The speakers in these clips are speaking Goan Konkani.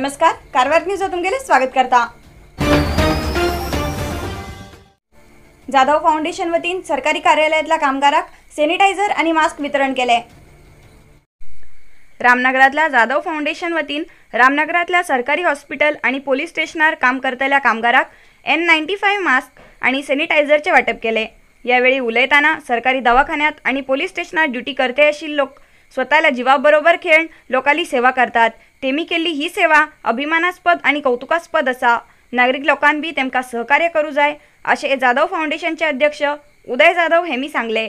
नमस्कार, कारवार न्यूज तुमगेले स्वागत करता। जाधव फाउंडेशन वतीन सरकारी कार्यालयातल्या कामगाराक सॅनिटायझर आणि मास्क वितरण केले। रामनगरातल्या जाधव फाउंडेशन वतीन रामनगरातल्या सरकारी हॉस्पिटल आणि पोलीस स्टेशनार काम करतल्या कामगाराक N95 mask आणि सॅनिटायझरचे वाटप केले। यावेळी उलयताना सरकारी दवाखान्यात आणि पोलीस स्टेशनार ड्युटी करते अशी लोक स्वतःला जीवाबरोबर खेळून लोकांली सेवा करतात। तेमी केल्ली ही सेवा अभिमानास्पद आणि कौतुकास्पद असा। नागरिक लोकांबी तेमका सहकार्य करू जाय असे जाधव फाउंडेशनचे अध्यक्ष उदय जाधव हेमी सांगले।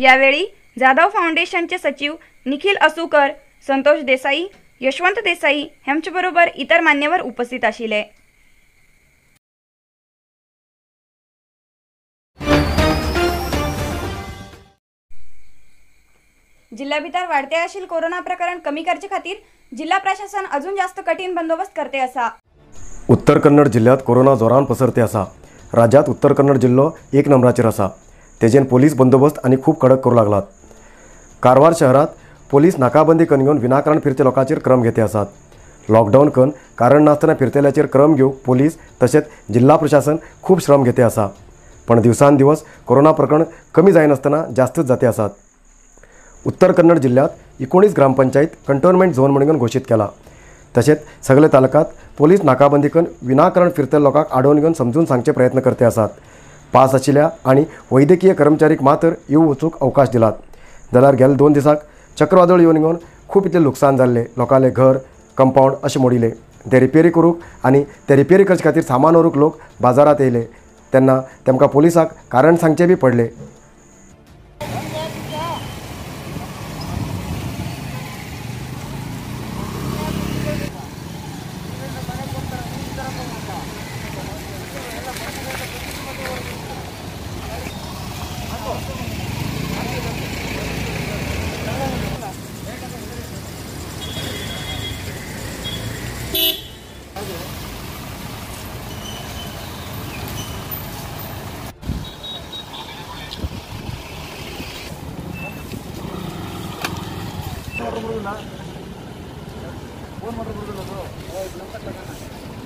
यावेळी जाधव फाउंडेशनचे सचिव निखिल असुकर, संतोष देसाई, यशवंत देसाई ह्यांच्याबरोबर इतर मान्यवर उपस्थित आशिल्ले। जिल्हा भितर वाढते आशिल कोरोना प्रकरण कमी करचे खातीर जिल्हा प्रशासन अजून जास्त कठीण बंदोबस्त करते असा। उत्तर कन्नड जिल्ह्यात कोरोना जोरान पसरते असा। राज्यात उत्तर कन्नड जिल्हो एक नंबराचेर असा। तेजेन पोलीस बंदोबस्त आनी खूब कडक करू लागलात। कारवार शहरात पोलीस नाकाबंदी करून घेवन विनाकारण फिरते लोकांचेर क्रम घेते आसात। लॉकडावन करून कारण नासतना फिरतेल्याचेर क्रम घेवंक पोलीस तशेंच जिल्हा प्रशासन खूब श्रम घेते आसा। पण दिवसान दिवस कोरोना प्रकरण कमी जायनासतना जास्तच जाते आसात। उत्तर कन्नड जिल्ह्यात 19 ग्रामपंचायत कंटोनमेंट झोन म्हणून घोषित केला। तसेच सगळे तालुक्यात पोलीस नाकाबंदी करून विनाकारण फिरतल्या लोकांक आडोवन घेवन समजून सांगचे प्रयत्न करते आसात। पास आशिल्ल्या आनी वैद्यकीय कर्मचारीक मात्र येवंक वचूंक अवकाश दिलात। जाल्यार गेल्या 2 दिसांक चक्रवादळ येवन घेवन खूब इतलें लुकसाण जाल्लें। लोकांले घर कंपावंड अशें मोडिल्लें। ते रिपेरी करूंक आनी ते रिपेरी करचे खातीर सामान व्हरूंक लोक बाजारांत येयले तेन्ना तेमकां पोलिसाक कारण सांगचें बी पडलें।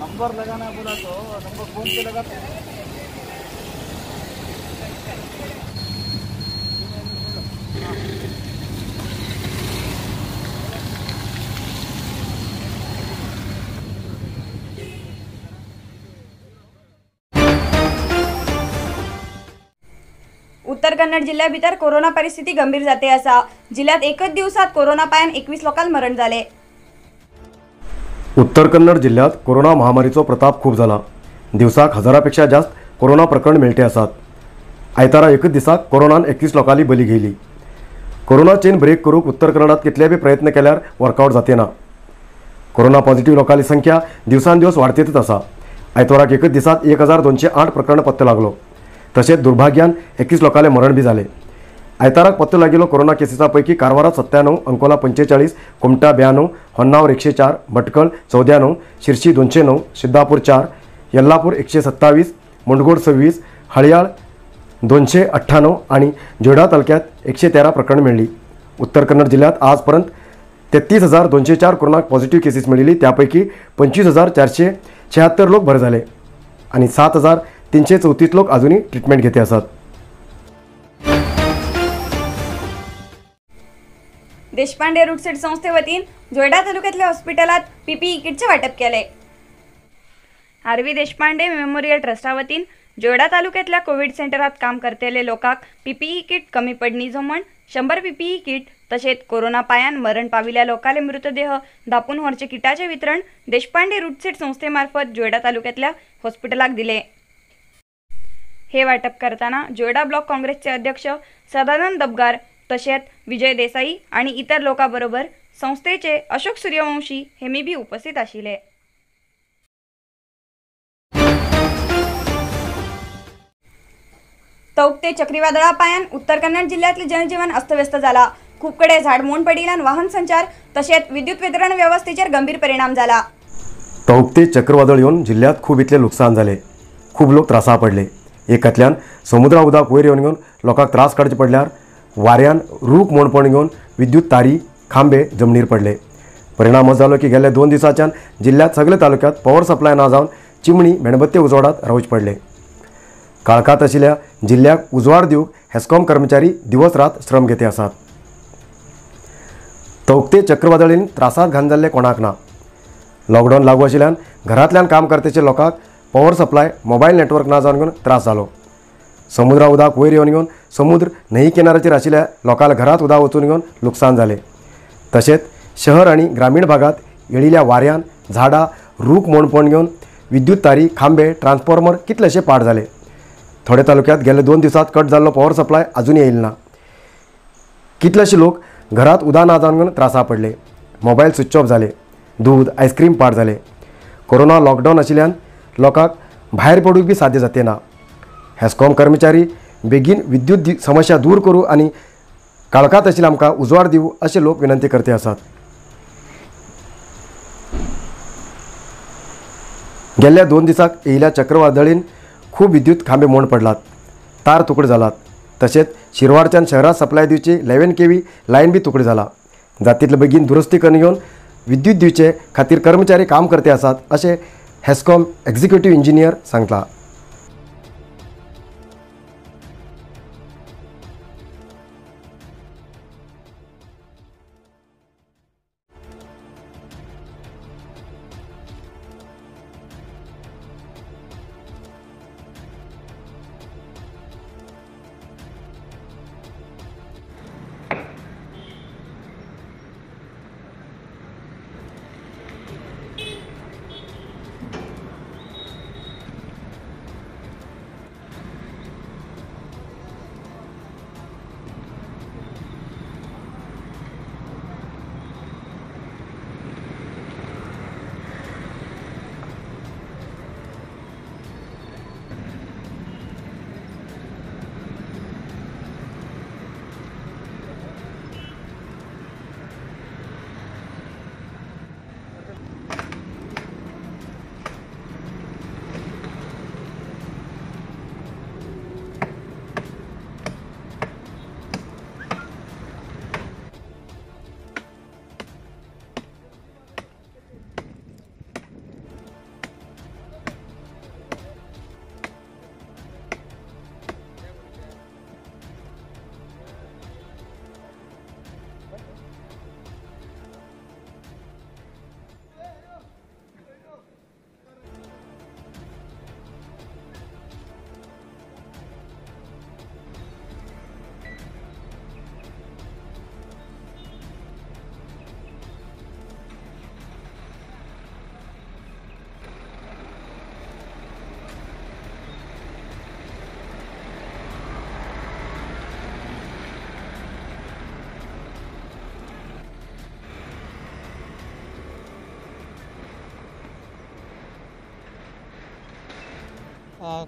नंबर लगाना बोला तो नंबर फोन पे लगा। उत्तर कन्नड जिल्ह्या भितर कोरोना परिस्थिती गंभीर जाते असा। जिल्ह्यात एकच दिवसात कोरोना पायान 21 लोकांक मरण झाले। उत्तर कन्नड जिल्ह्यात कोरोना महामारीचो प्रताप खूब जाला। दिवसाक हजारापेक्षा जास्त कोरोना प्रकरण मेळटे आसात। आयतारा एकच दिसाक कोरोनान 21 लोकांली बली घेयली। कोरोना चेन ब्रेक करूंक उत्तर कन्नडात कितले बी प्रयत्न केल्यार वर्कआउट जाते ना। कोरोना पॉझिटिव्ह लोकांली संख्या दिवसान दिवस वाडतेच आसा। आयतवाराक एकच दिसात 1208 प्रकरण पत्तो लागलो। तसेच दुर्भाग्यान 21 लोकांले मरण बी जाले। आयताराक पत्तो लागिल्लो कोरोना केसीचा पैकी कारवारात 97, अंकोला 45, कुमटा 92, होन्नावर 104, भटकळ 94, शिरशी 209, सिद्धापूर 4, यल्लापूर 127, मुंडगोड 26, हळयाळ 298 आणि जोडा तालुक्यात 113 प्रकरण मिळाली। उत्तर कन्नड जिल्ह्यात आजपर्यंत 33,204 कोरोना पॉझिटिव्ह केसेस मिळाली। त्यापैकी 25,476 लोक बरे झाले आणि 7,334 लोक अजूनही ट्रीटमेंट घेते आसात। देशपांडे रुटसेट संस्थेवतीन जोयडा तालुक्यातल्या हॉस्पिटलात पीपीई किटचे वाटप केले। आर.व्ही. देशपांडे मेमोरियल ट्रस्टावतीन जोयडा तालुक्यातल्या कोविड सेंटरात काम करतेले लोकांक पीपीई किट कमी पडणी जमण 100 पीपीई किट तसेच कोरोना पायान मरण पाविल्या लोकांले मृतदेह दापून व्हरचे किटाचे वितरण देशपांडे रुटसेट संस्थेमार्फत जोयडा तालुक्यातल्या हॉस्पिटलाक दिले। हे वाटप करताना जोयडा ब्लॉक काँग्रेसचे अध्यक्ष सदानंद दबगार तसेच विजय देसाई आणि इतर लोकांबरोबर संस्थेचे अशोक सूर्यवंशी हेमी बी उपस्थित आशिल्ले। तौक्ते चक्रीवादळा पायान उत्तर कन्नड जिल्ह्यातले जनजीवन अस्तव्यस्त झाला। खूप कडे झाड मोड पडिल्यान वाहन संचार तसेच विद्युत वितरण व्यवस्थेचेर गंभीर परिणाम झाला। तौक्ते चक्रवादळ येवन जिल्ह्यात खूब इतले नुकसान जाले। खूब लोक त्रासा पडले। एकातल्यान समुद्रा उदक वयर येवन घेवन लोकांक त्रास काडचे पडल्यार वाऱ्यान रूख मोडपण घेवन विद्युत तारी खांबे जमनीर पडले। परिणाम असो जालो की गेल्ल्या 2 दिसांच्यान जिल्ल्यांत सगळे तालुक्यात पॉवर सप्लाय ना जावन चिमणी मेणबत्ती उजवाडात रावचे पडले. काळखांत आशिल्ल्या जिल्ल्याक उजवाड दिवंक हेस्कॉम कर्मचारी दिवस रात श्रम घेते आसात. तौक्ते चक्रवादळीन त्रासात घाण जाल्ले कोणाक ना. लॉकडावन लागू आशिल्ल्यान घरांतल्यान काम करतेचे लोकांक पॉवर सप्लाय मोबायल नेटवर्क ना जावन घेवन त्रास जालो. समुद्रा उदक वयर येवन घेवन समुद्र न्हंय किनाऱ्याचेर आशिल्ल्या लोकांक घरांत उदक वचून घेवन लुकसाण जालें. तशेंच शहर आनी ग्रामीण भागांत येळिल्ल्या वाऱ्यान झाडां रूख मोडपण घेवन विद्युत तारी खांबे ट्रान्सफॉर्मर कितलेशे पाड जाले. थोडे तालुक्यात गेले 2 दिसांत कट जाल्लो पॉवर सप्लाय अजून येयल ना. कितलेशे लोक घरात उदक ना जावन घेवन त्रासा पडले. मोबायल स्विच ऑफ जाले. दूद आयस्क्रीम पाड जाले. कोरोना लॉकडावन आशिल्ल्यान लोकांक भायर पडूंक बी साध्य जाते ना. हेस्कॉम कर्मचारी बेगीन विद्युत समस्या दूर करूं आनी काळखांत आशिल्ल्या आमकां उजवाड दिवं अशें लोक विनंती करते आसात. गेल्ल्या 2 दिसांक येयल्या चक्रवादळीन खूब विद्युत खांबे मोड पडलात, तार तुकडे जालात. तशेंच शिरवाडच्यान शहरात सप्लाय दिवची 11 kV line बी तुकडे जाला. जातीतले बेगीन दुरुस्ती करून घेवन विद्युत दिवचे खातीर कर्मचारी काम करते आसात अशें हेस्कॉम एक्झिक्युटिव्ह इंजिनियर सांगता.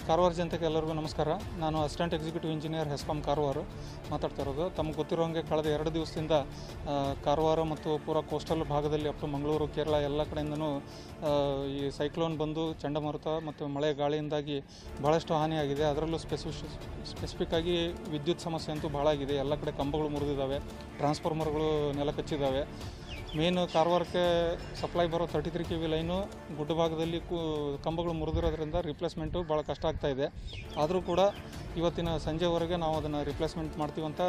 ಕಾರವಾರ ಜನತೆಗೆ ಎಲ್ಲರಿಗೂ ನಮಸ್ಕಾರ. ನಾನು assistant executive engineer HESCOM Karwar ಮಾತಾಡ್ತಾ ಇರೋದು. ತಮಗೆ ಗೊತ್ತಿರೋ ಹಾಗೆ ಕಳೆದ 2 ದಿವಸದಿಂದ ಕಾರವಾರ ಮತ್ತು ಪೂರಾ ಕೋಸ್ಟಲ್ ಭಾಗದಲ್ಲಿ ಅಪ್ ಟು ಮಂಗಳೂರು, ಕೇರಳ ಎಲ್ಲ ಕಡೆಯಿಂದನೂ ಈ ಸೈಕ್ಲೋನ್ ಬಂದು ಚಂಡಮಾರುತ ಮತ್ತು ಮಳೆ ಗಾಳಿಯಿಂದಾಗಿ ಭಾಳಷ್ಟು ಹಾನಿಯಾಗಿದೆ. ಅದರಲ್ಲೂ ಸ್ಪೆಸಿಫಿಕ್ ಆಗಿ ವಿದ್ಯುತ್ ಸಮಸ್ಯೆ ಅಂತೂ ಭಾಳ ಆಗಿದೆ. ಎಲ್ಲ ಕಡೆ ಕಂಬಗಳು ಮುರಿದಿದ್ದಾವೆ, ಟ್ರಾನ್ಸ್ಫಾರ್ಮರ್ಗಳು ನೆಲಕಚ್ಚಿದ್ದಾವೆ. ಮೇನ್ ಕಾರವಾರಕ್ಕೆ ಸಪ್ಲೈ ಬರೋ 33 kV line ಗುಡ್ಡ ಭಾಗದಲ್ಲಿ ಕಂಬಗಳು ಮುರಿದಿರೋದ್ರಿಂದ ರಿಪ್ಲೇಸ್ಮೆಂಟು ಭಾಳ ಕಷ್ಟ ಆಗ್ತಾಯಿದೆ. ಆದರೂ ಕೂಡ ಇವತ್ತಿನ ಸಂಜೆವರೆಗೆ ನಾವು ಅದನ್ನು ರಿಪ್ಲೇಸ್ಮೆಂಟ್ ಮಾಡ್ತೀವಂತ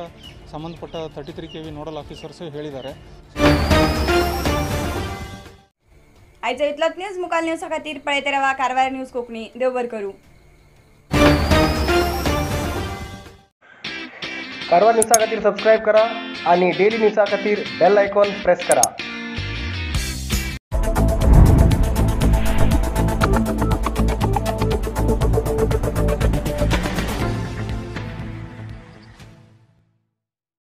ಸಂಬಂಧಪಟ್ಟ 33 kV nodal officers ಹೇಳಿದ್ದಾರೆ. आयचो इतलोच न्यूज. मुखाल न्यूजा खातीर पळयत रावा कारवार न्यूज कोंकणी. देव बरें करूं. कारवार न्यूजा खातीर सबस्क्रायब करा आणि डेली न्यूजा खातीर बेल आयकॉन प्रेस करा.